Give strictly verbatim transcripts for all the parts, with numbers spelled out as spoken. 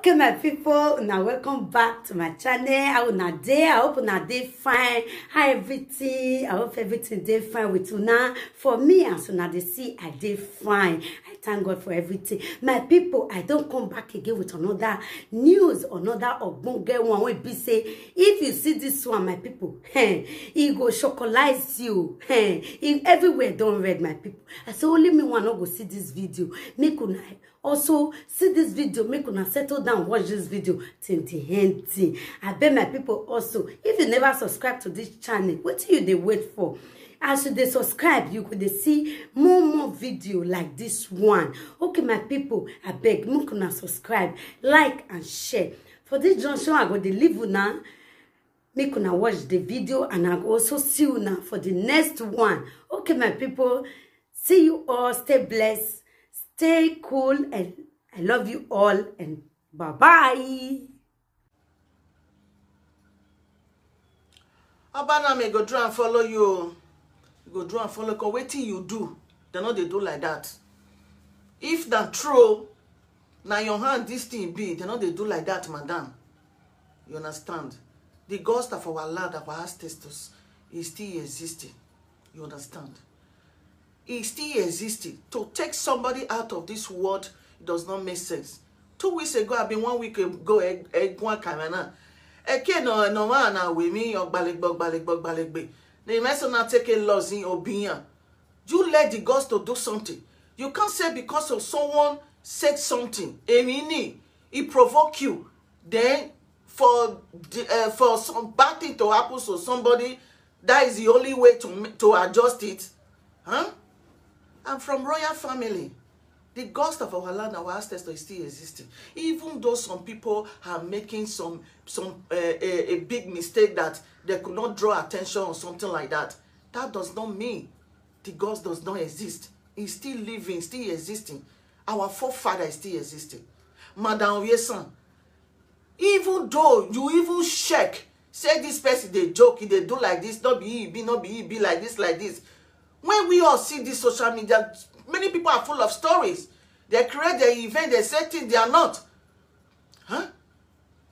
Okay, my people, now welcome back to my channel. How una dey? I hope una dey fine. How everything? I hope everything dey fine with una. For me, as una dey see, I dey fine. I thank God for everything. My people, I don come back again with another news, another ogbonge one wey be say, if you see this one, my people, hey, e go chocolize you. Hey, e, everywhere don red, my people. I say only me one no go see this video. Make una also see this video, make una settle down, watch this video till the end thing. I beg my people also, if you never subscribe to this channel, wetin you dey wait for? As you dey subscribe, you go dey see more more video like this one. Okay, my people, I beg, make una subscribe, like and share. For this junction, I go dey leave una. Make una watch the video and I go also see una for the next one. Okay, my people, see you all. Stay blessed, stay cool, and I love you all. And bye bye. Abaname go try and follow you. Go try and follow. Cause wetin you do, they no dey do like that. If na true, na your hand this thing be. They no dey do like that, madam. You understand? The ghost of our land, our ancestors, is still existing. You understand? E still existing. To take somebody out of this world does not make sense. Two weeks ago, I been one week ago, Egwan Kamana. Eke no no man na we me or gbalegbo gbalegbo gbalegbe. The mess na take a loss in Obiyan. You let the gods to do something. You can't say because of someone said something, Emini, he provoke you. Then for the, uh, for some bad thing to happen to somebody, that is the only way to to adjust it. Huh? I'm from royal family. The ghost of our land, our ancestors, is still existing. Even though some people are making some some uh, a, a big mistake that they could not draw attention or something like that, that does not mean the ghost does not exist. He's still living, still existing. Our forefather is still existing. Madam Oyesan, even though you even check, say this person dey joke, e dey do like this, no be e be, no be e be like this, like this. When we all see this social media, many people are full of stories. They create the event, they say things they are not. Huh?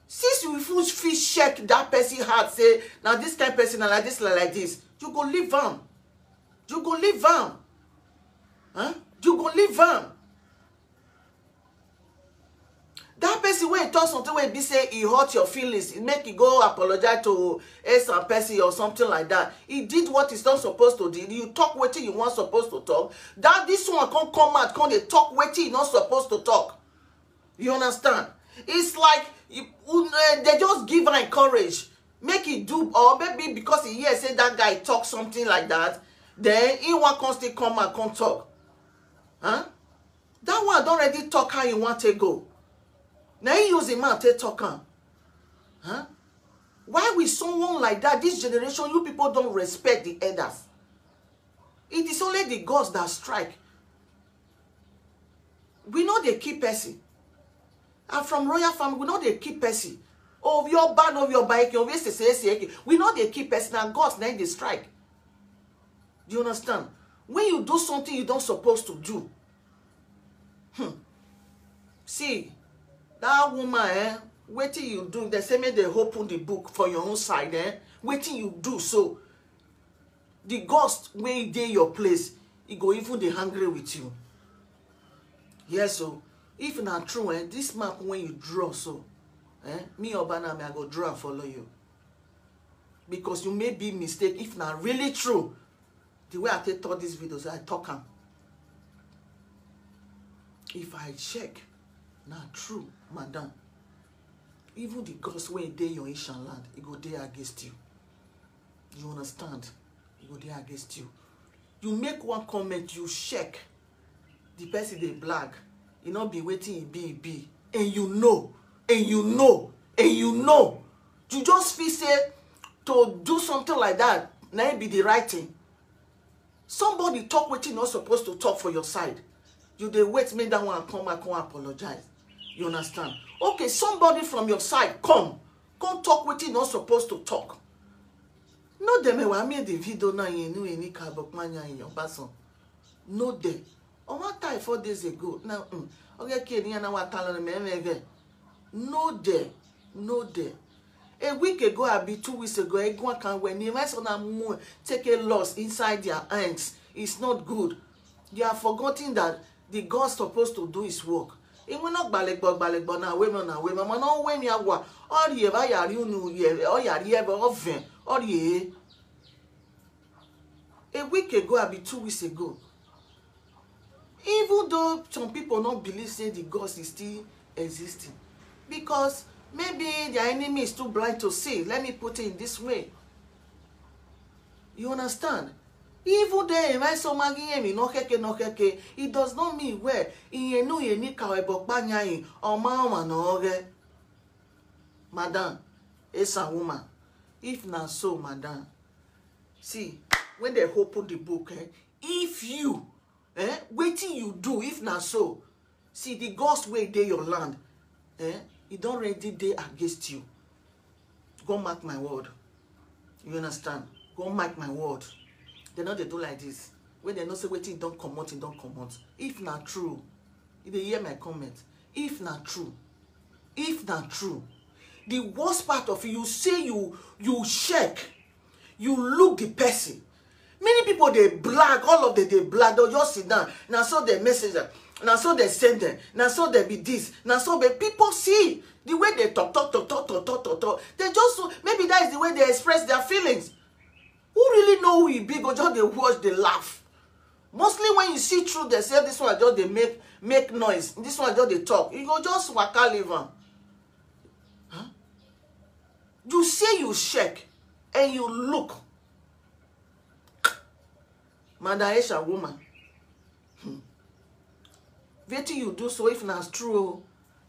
Since you fit fit check that person heart, say now this kind person na like this, like, like this, you go leave am. You go leave am. Huh? You go leave am. That person wey talk something wey be say e hurt your feelings, e make e go apologize to a some person or something like that. He did what he's not supposed to do. You talk wetin you want supposed to talk. That this one come come out, come dey talk wetin he not supposed to talk. You understand? It's like you, uh, they just give her courage, make e do, or maybe because he hear say that guy talk something like that, then he wan come still come and come talk. Huh? That one don already talk how he want to go. Now he use him mouth take talk am. Huh? Why will someone like that, this generation, you people don't respect the elders? It is only the gods that strike. We know they keep person. I'm from royal family. We know they keep person. Oh, your ban of your bike, your waist is we know they keep person and gods then they strike. Do you understand? When you do something you don't supposed to do, hmm. See, that woman, eh? Wetin you do? They say make they open the book for your own side, eh? Wetin you do so? The ghost wey dey your place, e go even dey angry with you. Yes, so if na true, eh, this map when you draw so, eh, me Obanami, I go draw and follow you. Because you may be mistake. If na really true, the way I take talk this video, say I talk am. If I check, na true, madam. Even the gods wey dey your Asian land, e go dey against you. You understand? E go dey against you. You make one comment, you check. The person dey black. E no be wetin e be, e be. And you know, and you know, and you know. You just feel say to do something like that, na it be the right thing. Somebody talk wetin not supposed to talk for your side. You dey wait make that one come and come apologize. You understand? Okay, somebody from your side come, come talk wetin not supposed to talk. No dem ewa me the video na yin nu eni ka bok manya in your bason. No dem. O one time four days ago. Now, mm, okay, kid, you know what talent me me. No dey, no dey. A week ago, abi two weeks ago, Egwuakan, when the rest of them take a loss inside their hands, it's not good. They are forgetting that the God supposed to do his work. Iwe no gbalẹgbọ gbalẹgbọ na wema na wema mana o wemi awa ọrịa ebe ayari unu ye ọyari ebe ọven ọrịa. A week ago, abi two weeks ago, even though some people no believe say the God is still existing, because maybe their enemy is too blind to see. Let me put it in this way. You understand? Even though eme somagi emi no keke no keke, it does not mean where iye no ye ni ka ebo kpanyayi oma oma no oge. Madam, esa woman, if na so, madam, see, when they open the book, eh, if you, eh, wetin you do, if na so, see, the gods wey dey your land, eh, e don already dey against you. Go mark my word. You understand? Go mark my word. They no dey do like this. When they know say wetin don comot, e don comot. If na true, you dey hear my comment. If na true, if na true, the worst part of it, you say you you check, you look the person. Many people dey blag, all of them dey blag. They'll just sit down. Na so they message them. Na so they send them. Na so they be this. Na so be people see the way they talk, talk, talk, talk, talk, talk, talk, talk. They just, maybe that is the way they express their feelings. Who really know who he be? Go just dey watch, dey laugh. Mostly when you see through, they say this one just dey make make noise. This one just dey talk. You go just waka leave am. Huh? You say you check and you look. Madam Aisha woman. Hmm. Wetin you do so, if na true o,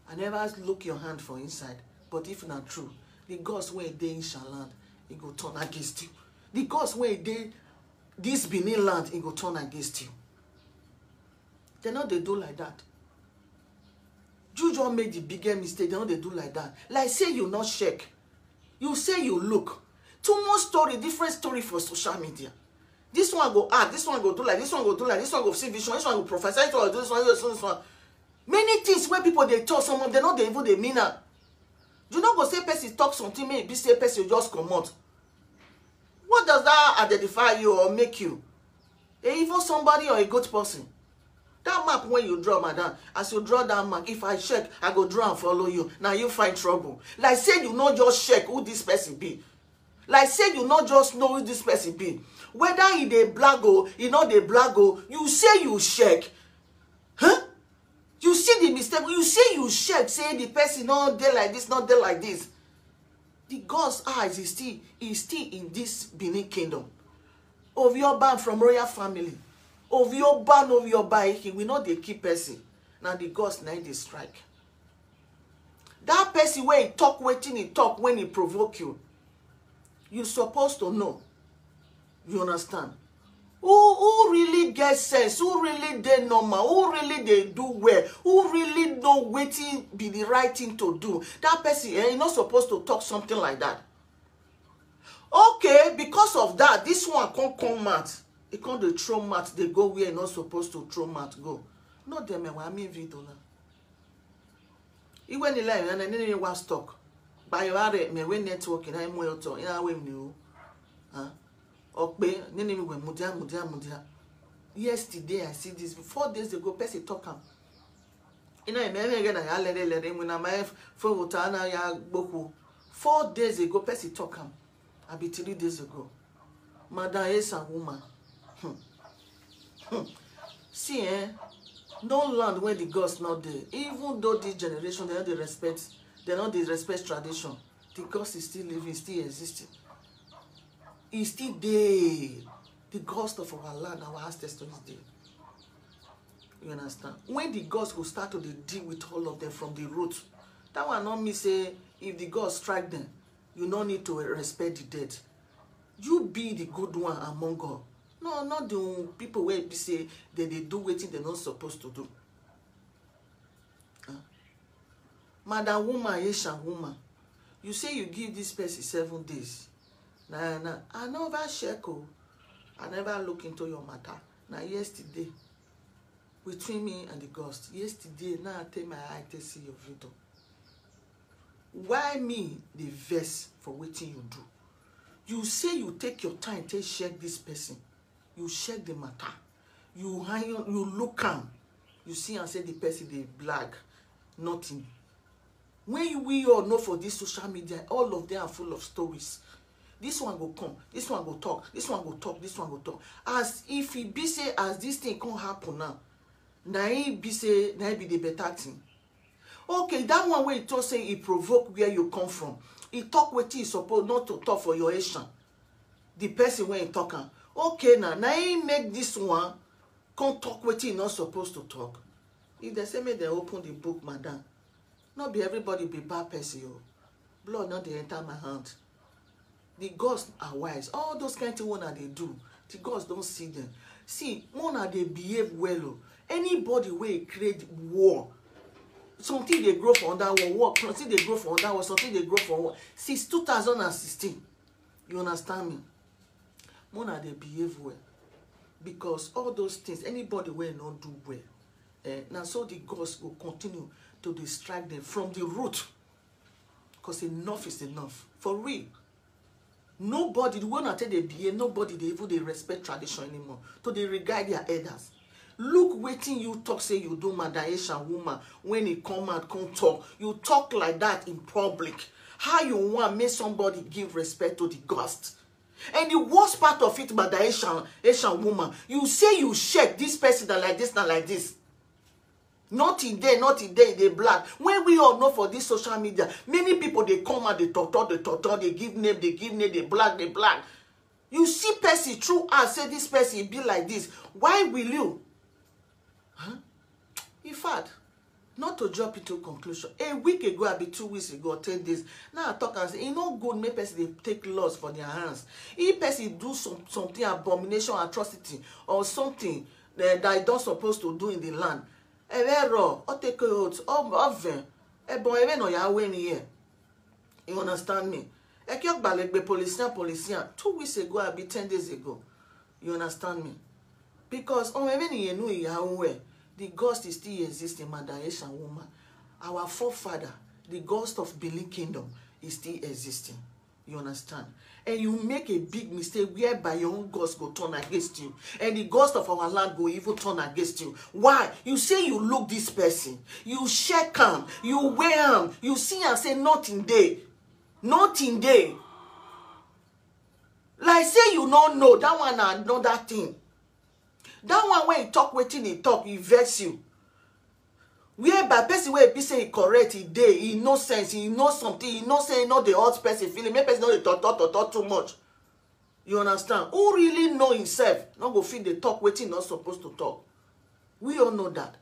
I never look your hand for inside. But if na true, the gods wey dey Isha land, e go turn against you. The gods wey dey this Benin land, e go turn against you. They no dey do like that. You just make the biggest mistake. They no dey do like that. Like say you no check. You say you look. Too much story, different story for social media. This one go act, this one go do like, this one go do like, this one go see vision, this one go prophesy, this one go do this one, this one, this one. Many things wey people dey talk, some of them no dey even dey mean am. You no go say person talk something, maybe say person just comot. What does that identify you or make you? A evil somebody or a good person? That mark wey you draw, madam, as you draw that mark, if I check, I go draw and follow you. Now you find trouble. Like say you no just check who this person be. Like say you no just know who this person be. Whether he dey blag o, he no dey blag o, you say you check. Huh? You see the mistake. You say you check, say the person no dey like this, no dey like this. The God's eyes is still is still in this Benin kingdom. Ovioban from royal family. Ovioban, Ovioba, he will not dey kill person. Now the gods na dey strike. That person wey he talk wetin he talk when he provoke you, you supposed to know. You understand? Who who really get sense? Who really dey normal? Who really dey do well? Who really know wetin be the right thing to do? That person, eh, e no supposed to talk something like that. Okay, because of that, this one come come mouth. E come dey throw mouth, dey go where e no supposed to throw mouth go. No dem me wa mi video na. Iwe ni lai na ni ni wa stock. By your are me we network na mo to ina we ni o. Huh? Okpe ni ni we mudia mudia mudia. Yesterday I see this. Four days ago, person talk am. Ina me me na ya lere lere mu na my phone wuta na ya gboku. Four days ago, person talk am. I be three days ago. Madam Esa woman. Hmm. Hmm. See, eh? No land where the gods not there. Even though this generation, they no dey respect, they no dey respect tradition. The gods is still living, still existing. E still dey. The gods of our land, our ancestors dey. You understand? When the gods go start to dey deal with all of them from the root, that one no mean say if the gods strike them, you no need to respect the dead. You be the good one among all. No, not the people where be say they dey do wetin they not supposed to do. Huh? Madam woman, Asian woman, you say you give this person seven days. Na na I never check o. I never look into your matter. Na yesterday, between me and the ghost, yesterday, now I take my eye to see your video. Why me dey vex for wetin you do? You say you take your time take check this person. You check the matter. You hire, you look am. You see and say the person dey black. Nothing. When you, we all know for this social media, all of them are full of stories. This one go come, this one go talk, this one go talk, this one go talk. As if e be say as this thing come happen now, na e be say na e be the better thing. Okay, that one wey e talk say e provoke where you come from, e talk wetin e suppose not to talk for your nation. The person wey e talk am, okay, na na e make this one come talk wetin e not suppose to talk. If dem say make dem open the book, madam, no be everybody be bad person o. Blood no dey enter my hand. The gods are wise. All those kind thing wey una dey do, the gods don see them. See, make una dey behave well o. Anybody wey create war, something dey grow for under war, war, something dey grow for under war, something dey grow for war. Since two thousand and sixteen, you understand me? Make una dey behave well, because all those things, anybody wey no do well, eh, na so the gods go continue to dey strike them from the root, because enough is enough. For real. Nobody, the way una take dey behave, nobody dey even dey respect tradition anymore, to dey regard their elders. Look wetin you talk say you do, Madam Asian woman, when e come out come talk. You talk like that in public. How you want make somebody give respect to the gods? And the worst part of it, Madam Asian, Asian woman, you say you check this person na like this, na like this. Nothing dey, nothing dey, e dey black. When we all know for this social media, many people dey come out, dey talk, talk, dey talk, talk, dey give name, dey give name, dey black, dey black. You see person through eye say this person be like this. Why will you? Huh? In fact, not to jump into conclusion, a week ago, abi two weeks ago, or ten days, now I talk and say, e no good make person dey take laws for their hands. If person do some, something, abomination, atrocity, or something, eh, that e don suppose to do in the land, ewero, o take oath, o, oven, ebon, ewe no ya wen here. You understand me? Eke ogbalegbe, politician, politician, two weeks ago, abi ten days ago. You understand me? Because on even you know, the ghost is still existing, Madam Asian woman. Our forefather, the ghost of Benin Kingdom, is still existing. You understand? And you make a big mistake whereby your own gods go turn against you. And the gods of our land go even turn against you. Why? You say you look this person, you check am, you weigh am, you see and say nothing dey. Nothing dey. Like say you no know, that one na another thing. That one wey e talk wetin e talk, e vex you. Whereby person wey be say e correct, e dey, e know sense, e know something, e know say e no dey hurt person feeling, make person no dey talk, talk, talk, talk too much. You understand? Who really know himself no go fit dey talk wetin e no suppose to talk. We all know that.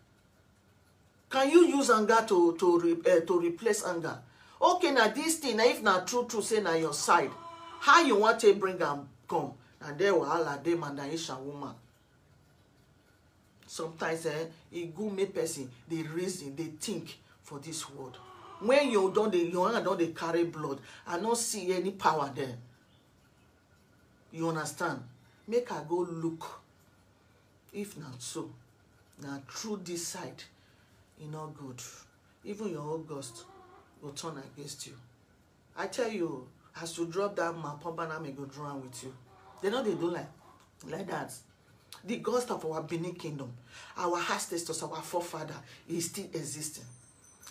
Can you use anger to, to re-, eh, to replace anger? Okay, na this thing, na if na true, true say na your side, how you want to bring am come? Na there wahala dey, Madam Asian woman. Sometimes, eh, e good make person dey reason, dey think for this world. When you don dey, your hand don dey carry blood, I no see any power there. You understand? Make I go look if na so, na true this side, e no good. Even your own ghost go turn against you. I tell you, as you drop that man, Pumba na me go drown with you. They no dey do like, like that. The ghost of our Benin Kingdom, our ancestors, our forefather, is still existing.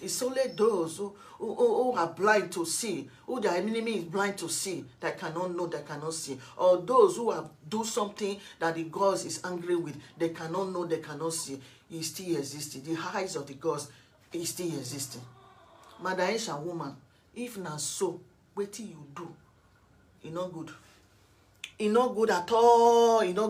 It's only those who, who, who, who are blind to see, who their enemy is blind to see, that cannot know, that cannot see, or those who have do something that the gods is angry with, they cannot know, they cannot see. Is still existing. The eyes of the gods is still existing. Madam Asian woman, if na so, wetin you do, e no good. E no good at all. E no